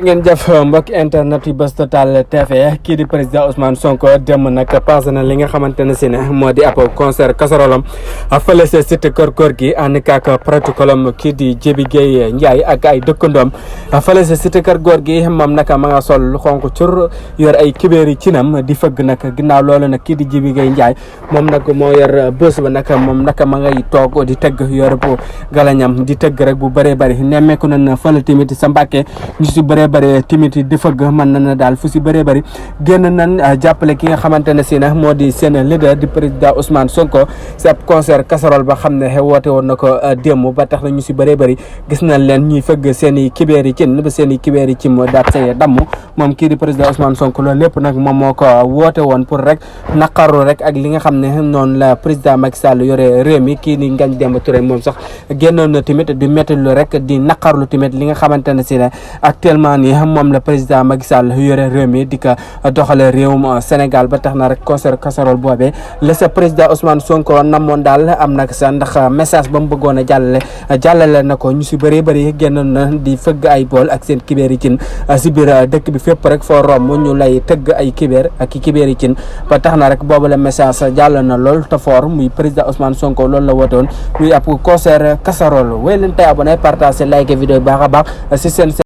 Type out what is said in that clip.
ngeen jëf mbokk internet yi Buzz Total TV kii di président Ousmane Sonko dem nag passé na li nga xamante ne si ne moo di ab concert casserole fële sa cité kër góor gi ànd ak protocole kii di Djiby Gueye Ndiaye ak ay dëkkandoom fële sa cité kër góor gi moom nag ma nga sol lu xonk cur yor ay kibéeri cinam di fëgg nag ginnaaw loolu nag kii di Djiby Gueye Ndiaye moom nag moo yor bës ba nag moom nag ma ngay toog di tëgg yor bu galañam di tëgg rek bu bëree bëri nemmeeku nañ fële tamit sa Mbàkke ñu si bëree bëri timit di fëgg mën na na daal fu si bëree bëri génn nañ jàppale ki nga xamante ne si na moo di seen leader di président Ousmane Sonko si ab concert casserole ba xam ne woote woon na ko démb ba tax na ñu si bëree bëri gis nañ leen ñuy fëgg seen i kibéeri cin ba seen i kibéeri cin moo daat say damm moom kii di président Ousmane Sonko loolu lépp nag moom moo ko woote woon pour rek naqaru rek ak li nga xam ne noonu la président Macky Sall yore réew mi kii di Ngagne Demba Touré moom sax génnoon na tamit di méttilu rek di naqarlu tamit li nga xamante ne si ne actuellement nii moom la président Macky Sall yore réew mi di ko doxale réewum Sénégal ba tax na rek concert casserole boobee la sa président Ousmane Sonko namoon daal am nag sa ndax message ba mu bëggoon a jàllale na ko ñu si bëree bëri génnoon na di fëgg ay bool ak seen kibéeri cin si biir dëkk bi fépp rek foo romb ñu lay tëgg ay kibéer ak kibéeri cin ba tax na rek boobu la message jàll na lool te fort muy président Ousmane Sonko loolu la woote woon muy ab concert casserole wéy leen tey abonné partagé like vidéo baax a baax si seen